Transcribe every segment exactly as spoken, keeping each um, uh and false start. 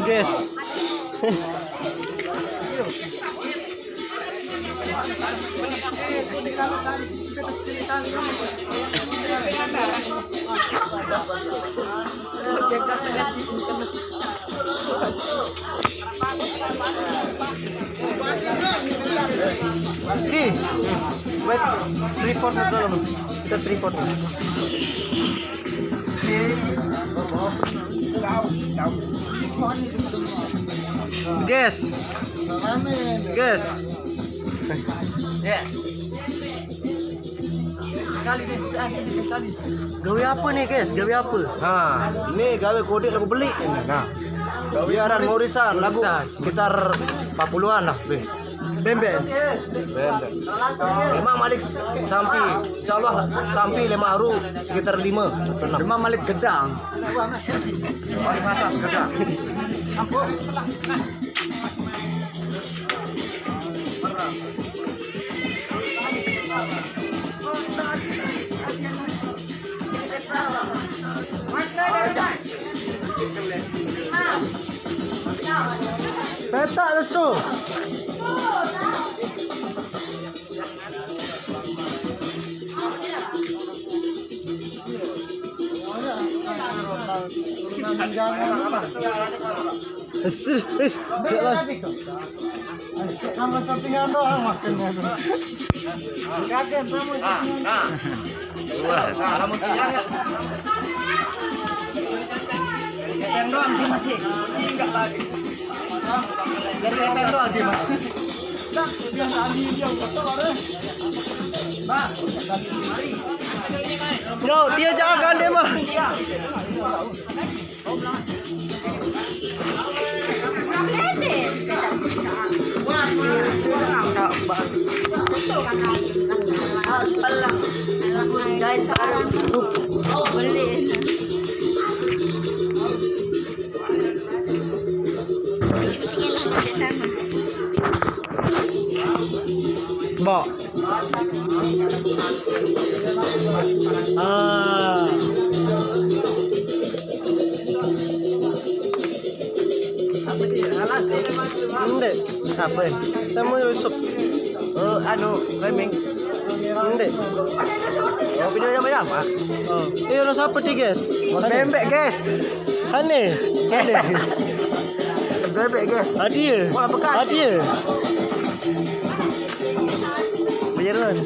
Guys. Ki, wait, report na dulu. Kita report ni. Guys. Guys. Gawe apa ni, guys? Gawe apa? Ha, ni gawe kodik lagu belik ni. Nah. Biaran Morisan lagu sekitar empat puluhan lah. Bembek. Bembek. Memang Malik sampi. Insyaallah sampi lima haru sekitar lima. Memang Malik gedang. Malik atas gedang. Petak, let's go. Is, is, jalan. Sama sampingan doang makan. Kagak sama sampingan. Nah, nah. Wah, kalau mau tinggal ya. Yang doang dia masih. Enggak lagi. Jadi yang doang dia masih. Nah, dia tadi dia betul ada. Nah, tadi mari. Yo, dia jangan dia mah. Bok. Ah. Apa dia? Alas. Ndek. Apa? Sama Yusuf. Eh, anu, reming. Ndek. Oh, video yang banyak, Pak. Oh. Eh, orang siapa dia, guys? Bos Bembek, guys. Aneh. Aneh. Bebek, guys. Hadir. Wah, bekas. Hadir. Bayaran.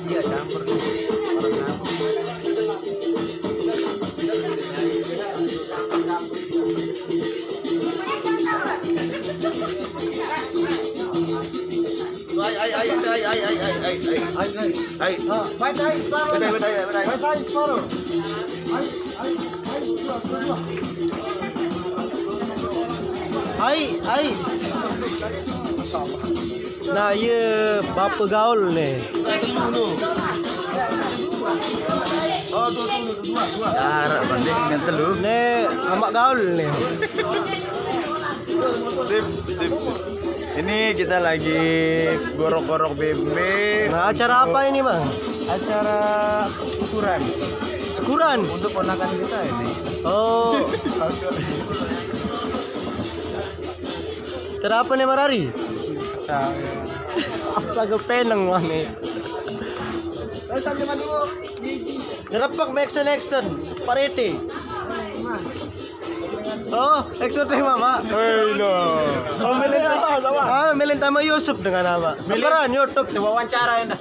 Iya, campur. Ai, ai, ai, ai, ai, ai, ai, ai, ai, ai, ai, ai. Ai. Ah, bye bye, separuh. Bye bye, bye bye, bye bye. Bye bye, separuh. Ai, ai, ai, dua, dua, dua. Ai, ai. Nah, iya, bapa gaul ni. Oh, dua, dua, dua, dua. Jarak banding dengan telu. Ni, amak gaul ni. Sip, sip. Ini kita lagi gorok-gorok bebek. Nah, acara apa ini, Bang? Acara syukuran. Syukuran? Untuk ponakan kita ini. Oh. Acara apa nih, Marari? Acara. Astaga, peneng wah nih. Nyerepek, action, action. Parete. Oh, exotik, Mak, Mak. Hei, no. Oh, melen, ah, melen sama Yusuf dengan apa? Melen. Peran YouTube. Wawancara ini.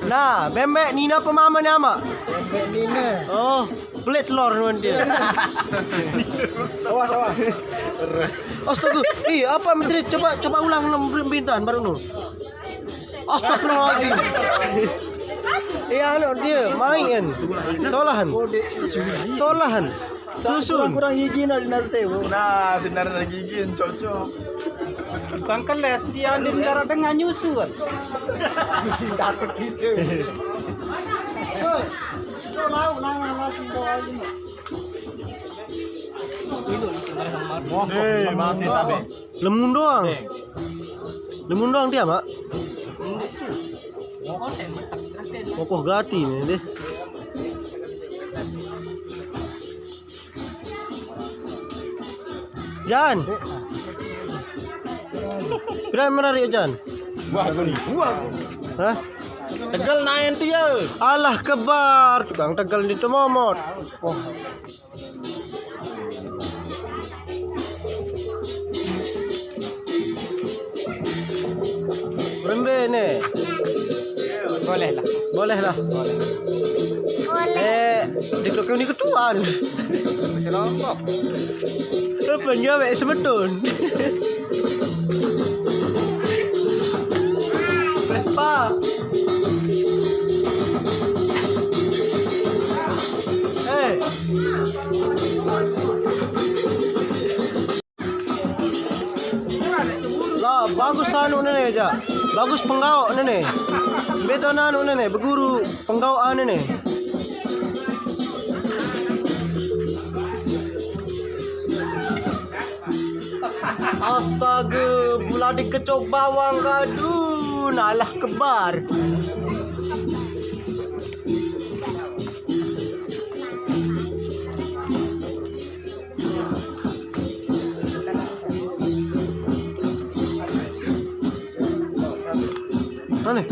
Nah, bembek Nina apa mama ni, Mak? Bembek Nina. Oh, pelit telur nuan dia. Awas, awas. Astaga, ih, apa menteri? Coba, coba ulang enam perintahan baru nu. Astagfirullahaladzim. Iya, anu dia main. Solahan. Solahan. Susun. Kurang gigi nak di Naruto. Nah, sinar gigi cocok. Bukan keles, dia di negara tengah nyusun. Takut gitu. Itu lauk nang nasi bawa ini. Hei, masih tapi. Lemun doang. Lemun doang dia, Mak. Kokoh gati ni deh. Jan. Pira merari Jan? Wah, guni. Wah. Hah? Tegal naen tu ya. Alah kebar, tukang tegal di temomot. Rembe ne. Boleh lah. Boleh lah. Boleh. Eh, di toko ni ketuan. Masih lombok. Rupanya awak semeton. Vespa. Eh. Lah, bagus anu nene ja. Bagus penggawa nene. Beto anu nene, beguru penggawa nene. Astaga, bula dikecok bawang kadu, nalah kebar. Mana?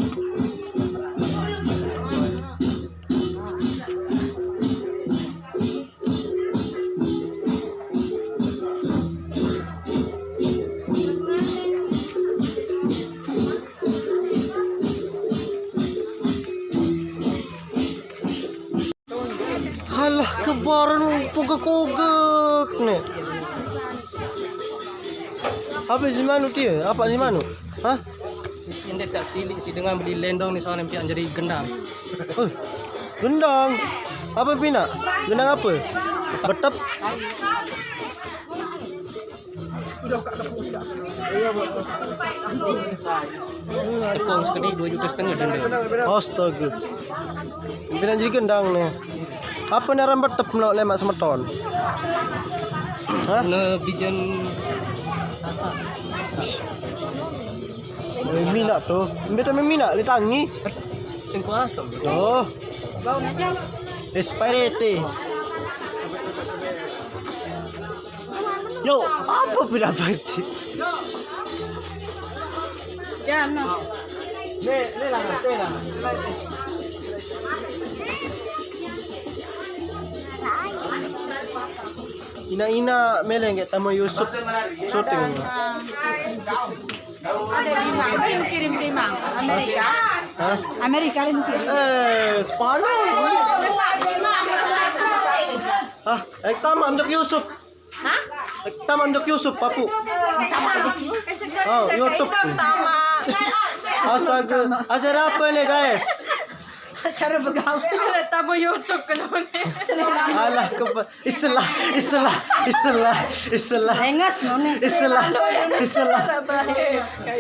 Halah kebaran pogak-pogak ne. Apa si manu dia? Apa si manu? Hah? Indet sak silik si dengan beli lendong ni soalnya pian jadi gendang. Oh, gendang. Apa pina? Gendang apa? Betep. Tepung sekedi dua juta setengah denda. Astaga. Pina jadi gendang ne. Apa ne aran betep meno lemak semeton? Hah? Ne bijen sasak. Eh, minak tu. Ambil tu minak, le tangi. Tengku asam. Oh. Expired. Yo, apa pina berhenti? Jangan. Ina-ina meleng ke tamu Yusuf syuting. Ada lima, ada yang kirim lima. Amerika. Hah? Amerika ada yang kirim. Eh, Spanyol. Ah, eh, tamu ambil Yusuf. Hah? Taman Dok Yusuf, papu. Taman Dok Yusuf. Oh, YouTube. Taman. Astaga, acara apa nih, guys? Acara begawe. Tamu YouTube kalau ni. Alah, kepa-, istilah, istilah, istilah, istilah. Enges, no, ni. Istilah, istilah,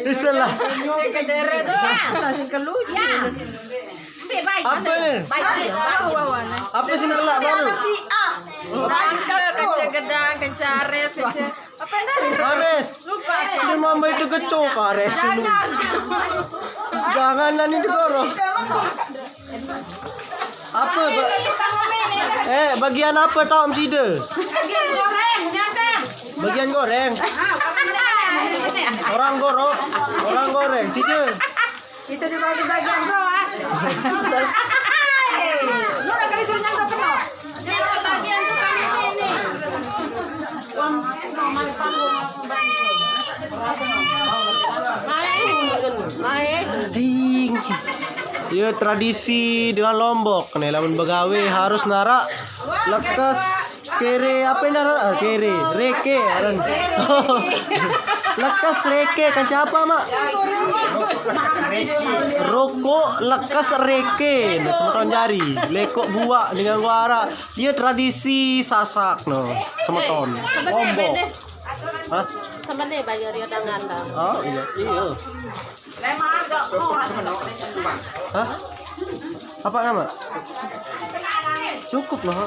istilah. Cek ke daerah tu. Masih keluar. Ya. Apa ni? Apa sih kelak baru? Kaca, kaca gedang, kaca ares, kaca apa ni? Ares. Lupa. Ini mama itu gecok ares ini. Jangan. Jangan, nanti digorok. Apa, ba-, eh, bagian apa tahu sida? Bagian goreng, jangan. Bagian goreng. Ah, orang goreng. Orang gorok, orang goreng sida. Kita dibagi bagian bro, ah. Lu nak kali suruh nyangkut penuh. Dia bagian tukang ini. Hing. Ya, tradisi dengan Lombok nih, lamun begawe harus narak lekas kere apa ini aran? Ah, kere, reke aran. Lekas reke kanca apa, Mak? Rokok lekas reke, nah, semeton jari, lekok buak dengan nganggo arak. Iya tradisi Sasak no, semeton. Lombok. Hah? Sama deh bayar dia dengan. Oh, iya, iya. Hah? Apa nama? Cukup loh.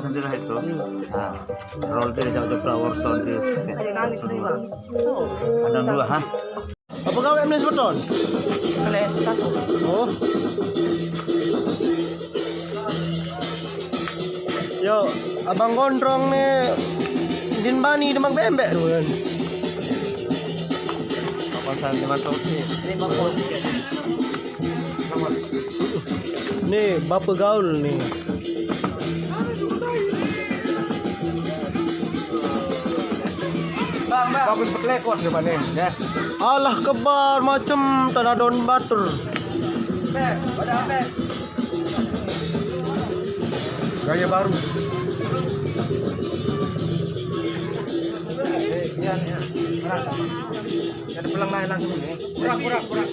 Sandira itu. Nah, roll dia jauh-jauh Warzone di. Ada nangis nih, Bang. Ada dua, ha? Apa gawe mene semeton? Kelas satu. Oh. Yo, abang gondrong ne din bani demak bembek tu kan. Apa sandi masuk ni? Ni bapa gaul ni. Bagus betelekot dia, Bang, ni. Yes. Alah kebar macam tanah daun batur. Gaya baru. Jadi pulang lain langsung ni. Kurang, kurang, kurang.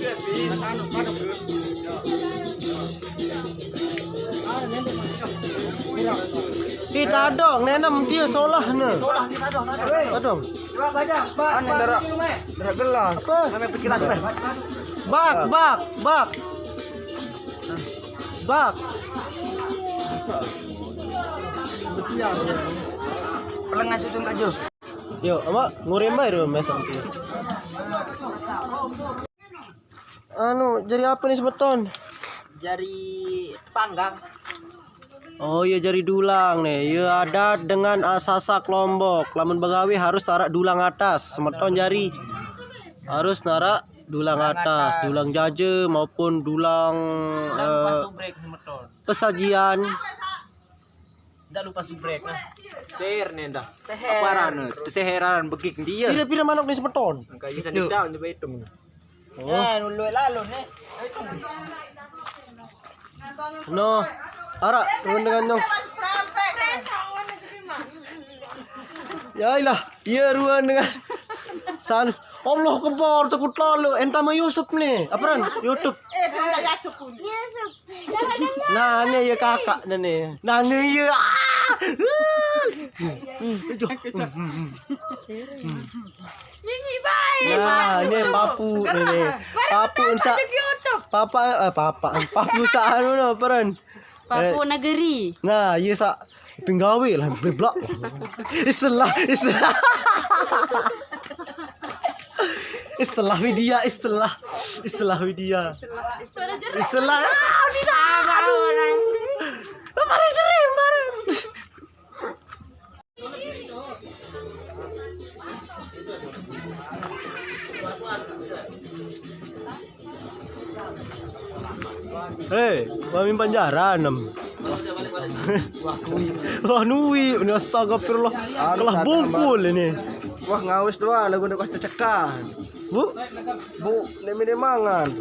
Ih, tadong, nenem dia solah ne. Tadong. Ane darah, darah gelas. Apa? Ame pecah gelas dah. Bak, bak, bak. Bak. Pelengah susun kaju. Yo, ama ngurim bae rumah sampai. Anu, jadi apa nih semeton? Jari panggang. Oh iya, jari dulang nih. Iya, adat dengan, ah, Sasak Lombok. Lamun begawe harus narak dulang atas. Semeton jari harus narak dulang atas, dulang jaje maupun dulang, eh, pesajian. Ndak lupa subrek nah. Share nih dah. Seher. Apa rane? Seheran begik dia. Pira-pira manuk nih semeton? Kayak bisa di down, coba hitung. Oh. Nah, dulu lalu nih. No. Arak, ruan dengan no. Ya ilah, iya ruan dengan. San, Allah kebar, takut lalu. Entah mah Yusuf nih. Apa ran? YouTube. Eh, dia Yusuf pun. Yusuf. Nah, ni ya kakak dah ni. Nah, ni ya. Ah! Nyanyi baik. Nah, ni papu ni. Papu sa. Papa, eh, papa. Papu sa anu no, peran. Papu negeri. Nah, ya sa. Pinggawe lah, beblak. Istilah, istilah. Istilah Widya, istilah. Istilah Widya. Istilah. Ah, udah dah. Aduh. Apa ada sering bareng? Hei, kami panjaran em. Wah, nui, ini astagfirullah. Kelah bungkul ini. Wah, ngawis doang, lagu udah kau cekah. Bu, bu, demi mangan.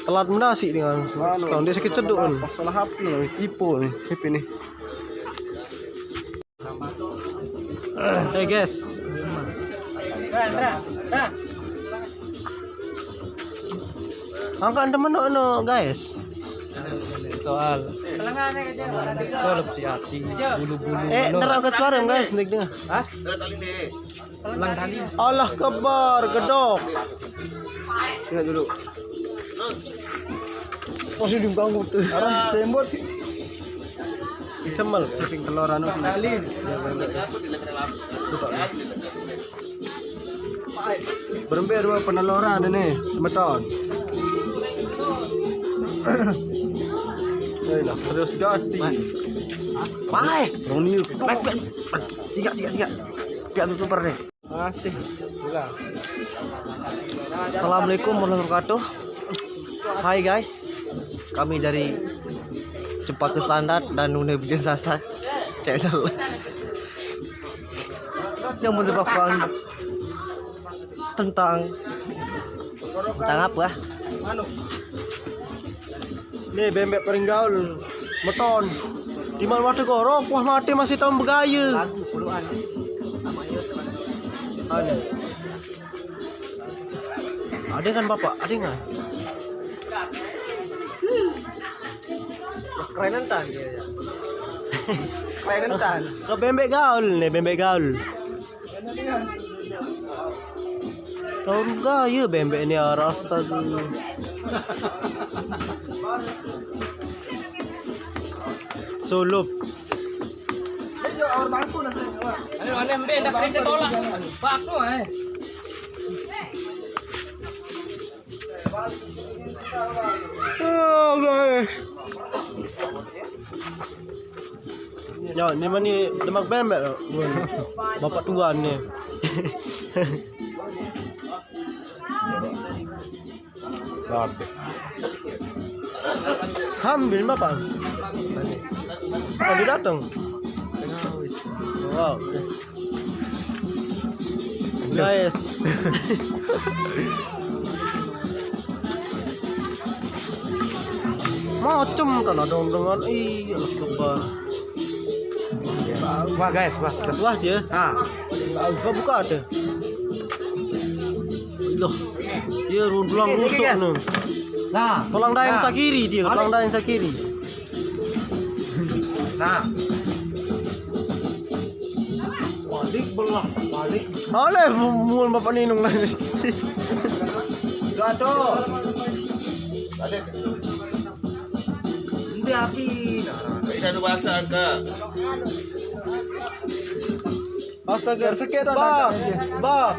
Telat menasi dengan. Tahun dia sakit seduk kan. Salah hapi lah, tipu nih, hapi nih. Eh, guys. Angkat temen no, no, guys. Soal. Soal si hati, bulu-bulu. Eh, ntar angkat suara, guys, nih, nih. Hah? Ulang kali. Allah kebar, gedok. Sini dulu. Masih diganggu tuh. Arah sembot. Semel. Saking telur anu. Kali. Berembe dua peneloran ini, semeton. Eh, lah, serius gati. Pai. Roni. Siga, siga, siga. Dia ambil super deh. Masih. Buka. Assalamualaikum warahmatullahi wabarakatuh. Hai guys, kami dari Cempaka Sandat dan Nune Bujang Sasak channel. Yang menyebabkan Tentang tentang apa? Nih, bembek paling gaul. Meton. Di mana mati gorok, wah, mati masih tahu begaya. Lagu puluhan. Anu. Ada kan, Bapak? Ada nggak? Keren entan dia ya. Keren entan. Ke bembek gaul nih, bembek gaul. Tahun gaya bembek ini, astaga. Sulup. Ayo, mana mbe ndak kereta bola. Baku eh. Oh, guys. Ya, ini mah nih demak bembek loh. Bapak tua nih. Bapak. Hamil apa? Tadi datang. Wow. Guys. Macem kan ada dengan ih, Allah Akbar. Wah, guys, wah, wah. Wah dia. Ah. Buka, buka ada. Loh. Dia rundulang. Ini, ini, rusuk guys. Nih. Nah, tulang dayang nah. Sakiri dia, tulang dayang sakiri. Nah. Balik belah, balik. Oleh mual bapak ninung lagi. Udah tuh. Balik. Ini api. Nah, bisa tuh bahasa ke. Astaga, sekit dah. Bah, bah.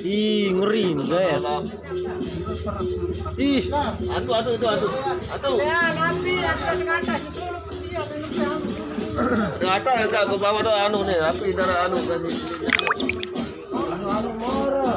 Ih, ngeri nih, guys. Ih, anu, anu, itu, anu. Anu. Ya, nanti ada sengaja susul dia. Ada, ada, aku bawa tuh anu nih, api darah anu tadi. Anu, anu, moro.